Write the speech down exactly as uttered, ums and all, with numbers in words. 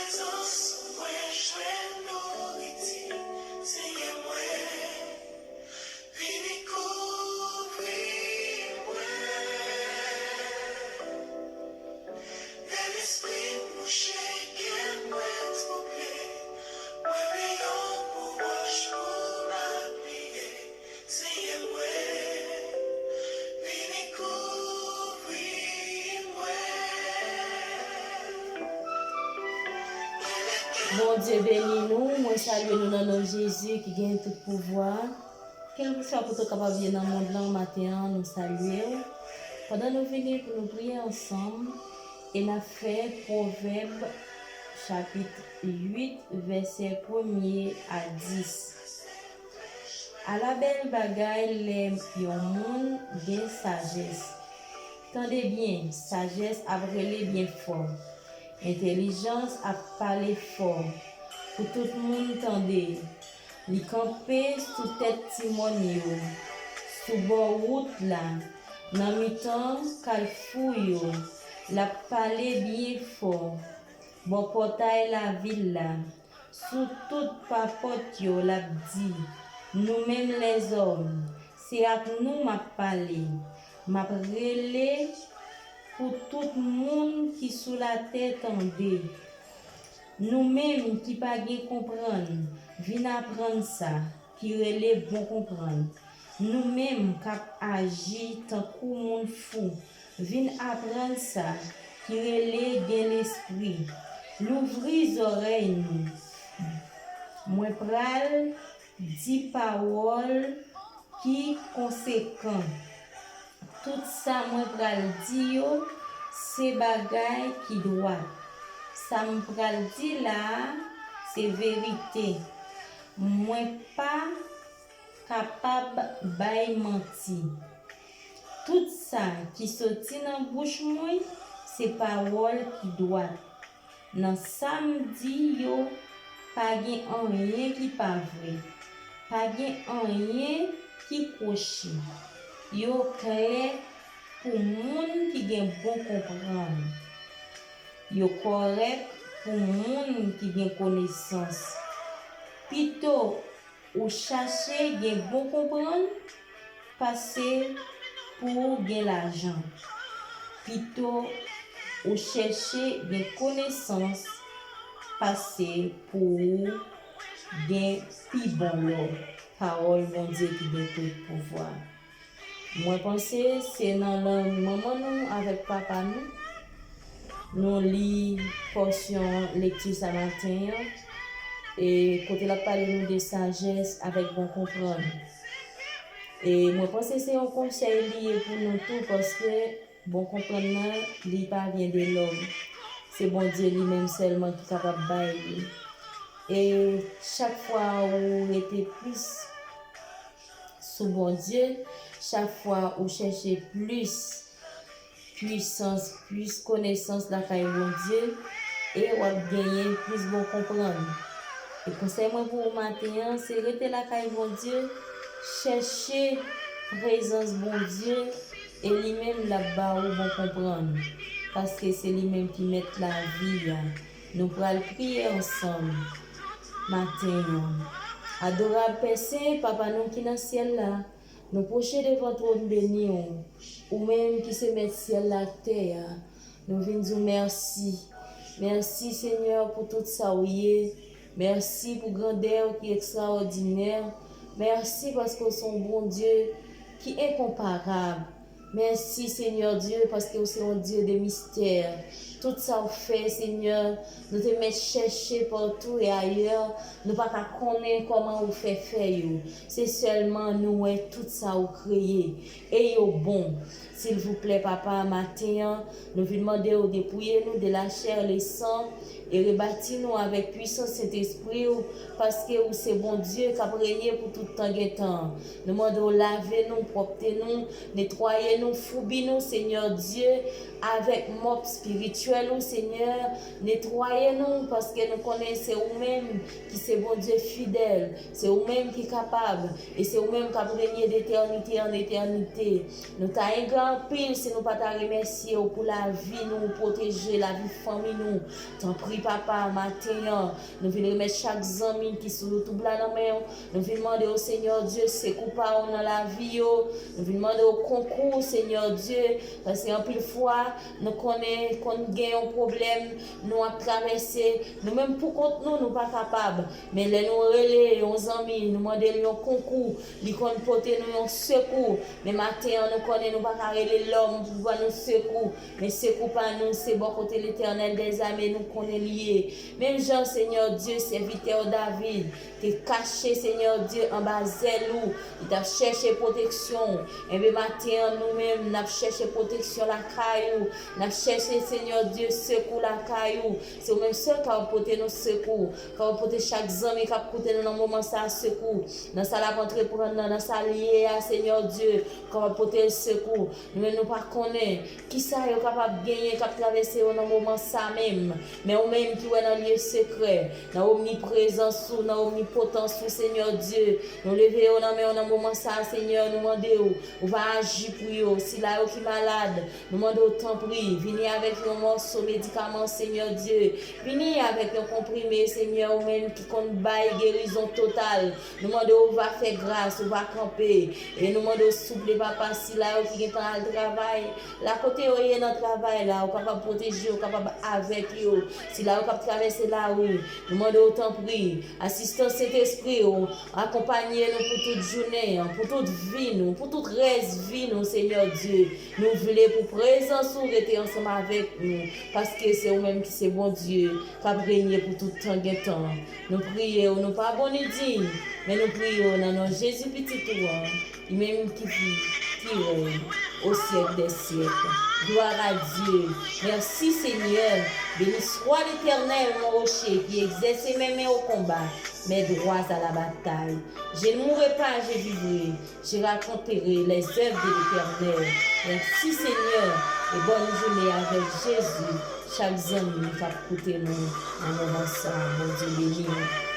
Prezans mwen jwenn nouriti, Senyè mwen, vini kouvri mwen. Lè lespri m mouche, kè mwen twouble, mwen vle yon bon wòch pou m apiye. Senyè mwen, vini kouvri mwen. Bondye beni nou. Mwen salye nou nan non Jezi ki gen tout pouvwa. Kèlkeswa kote w kapab ye nan mond lan, maten an, nou salye w. Pandan nou vini pou nou priye ansanm, e n ap fè Pwovèb chapit uit, vèsè premye a dis. Ala bèl bagay lè yon moun gen sajès! Tande byen, sajès ap rele byen fò. Entèlijans ap pale fò pou tout moun tande. Li kanpe sou tèt timòn yo, sou bò wout la, nan mitan kalfou yo. L ap pale byen fò bò pòtay lavil la. Sou tout papòt yo, l ap di, "Nou menm lèzòm, se ak nou m ap pale. M ap rele pou tout moun ki sou latè tande. Nou menm ki pa gen konprann, vin aprann sa ki rele bon konprann. Nou menm k ap aji tankou moun fou, vin aprann sa ki rele gen lespri. Louvri zòrèy nou. Mwen pral di pawòl ki konsekan. Tout sa mwen pral di yo, se bagay ki dwat. Sa m pral di la a, se verite. Mwen pa kapab bay manti. Tout sa ki soti nan bouch mwen, se pawòl ki dwat. Nan sa m di yo, pa gen anyen ki pa vre. Pa gen anyen ki kwochi. Yo klè pou moun ki gen bon konprann. Yo kòrèk pou moun ki gen konesans. Pito ou chache gen bon konprann pase pou w gen lajan. Pito ou chèche gen konesans pase pou w gen pi bon lò. Pawòl Bondye ki gen tout pouvwa. Mwen panse se nan lang manman nou avèk papa nou. Nou li pòsyon lekti sa maten an, e kote l ap pale nou de sajès avèk bon konprann. E mwen panse se yon konsèy li ye pou nou tou, paske bon konprann nan, li pa vyen de lòm. Se Bondye li menm sèlman ki kapab bay li. E chak fwa ou rete plis sou Bondye, chak fwa ou chèche plis pwisans, plis konesans lakay Bondye, e w ap genyen plis bon konprann. E konsèy mwen pou ou maten an, se rete lakay Bondye, chèche prezans Bondye, e li menm l ap ba ou bon konprann, paske se li menm ki mèt lavi a. Nou pral priye ansanm maten an. Adorab Pè Sen, Papa nou ki nan syèl la, nou pwoche devan twòn beni w, ou menm ki se mèt syèl la ak tè a. Nou vin di w mèsi. Mèsi, Senyè, pou tout sa w ye. Mèsi pou grandè w ki ekstraòdinè. Mèsi paske w se yon Bondye ki enkonparab. Mèsi, Senyè Dye, paske w se yon Dye de mistè. Tout sa w fè, Senyè, nou te mèt chèche patou e ayè, nou pa ka konnen kòman ou fè fè yo. Se sèlman nou wè tout sa ou kreye, e yo bon. Silvouplè, Papa, maten an, nou vin mande w depouye nou de lachè, lesan, e rebati nou avèk pwisans Sentespri w, paske ou se Bondye k ap renye pou tout tan gen tan. Nou mande w lave nou, pwòpte nou, netwaye nou. Nou foubi nou, Senyè Dye, avèk mòp espirityèl ou, Senyè. Netwaye nou, paske nou konnen se ou menm ki se Bondye fidèl. Se ou menm ki kapab. E se ou menm k ap renye detènite an etènite. Nou ta engra anpil si nou pa ta remèsye w pou lavi nou, pwoteje lavi fanmi nou. Tanpri, Papa, maten an, nou vin remèt chak zanmi ki sou YouTube la nan men w. Nou vin mande w, Senyè Dye, sekou pa w nan lavi yo. Nou vin mande w konkou, Senyè Dye, paske anpil fwa, nou konnen konn gen yon pwoblèm nou ap travèse. Nou menm pou kont nou, nou pa kapab. Men lè nou rele yon zanmi, nou mande l yon konkou, li konn pote nou yon sekou. Men maten an, nou konnen nou pa ka rele lòm pou ban nou sekou. Men sekou pa nou, se bò kote Letènèl dèzame nou konnen li ye. Menm jan, Senyè Dye, sèvitè w David te kache, Senyè Dye, anba zèl ou, li t ap chèche pwoteksyon w. Enben, maten an, nou menm, n ap chèche pwoteksyon lakay ou. N ap chèche, Senyè Dye, sekou lakay ou. Se ou menm sèl k ap pote nou sekou. K ap pote chak zanmi k ap koute nou nan moman sa a sekou. Nan sa l ap antreprann nan, nan sa l ye a, Senyè Dye, k ap pote l sekou. Nou menm, nou pa konnen kisa yo kapab genyen k ap travèse yo nan moman sa menm. Men ou menm ki wè nan lye sekrè, nan omniprezans ou, nan omnipotans ou, Senyè Dye, nou leve yo nan men w nan moman sa a, Senyè, nou mande w, ou va aji pou yo. Sila yo ki malad, nou mande w, tanpri, vini avèk yon mòso medikaman, Senyè Dye. Vini avèk yon konprime, Senyè, ou menm ki konn bay gerizon total. Nou mande w, ou va fè gras, ou va kanpe. E nou mande w, souple, Papa, sila yo ki gentan al travay, la kote yo ye nan travay la, ou kapab pwoteje yo, ou kapab avèk yo. Sila yo k ap travèse lari, nou mande w, tanpri, asistans Sentespri w, akonpanye nou pou tout jounen an, pou tout vi nou, pou tout rès vi nou, Senyè Dye. Nou vle pou prezans ou rete ansanm avèk nou, paske se ou menm ki se Bondye k ap renye pou tout tan gen tan. Nou priye w, nou pa bon ni diy, men nou priye w nan non Jezi Pitit ou an, li menm ki viv, ki rèy o syèk dè syèk. Gloire à Dieu. Merci Seigneur. Béni soit l'Éternel, mon rocher, qui exerce mes mains au combat, mes doigts à la bataille. Je ne mourrai pas, je vivrai. Je raconterai les œuvres de l'Éternel. Merci Seigneur. E bòn jounen avèk Jezi. Chak zanmi k ap koute nou nan moman sa, Bondye beni w.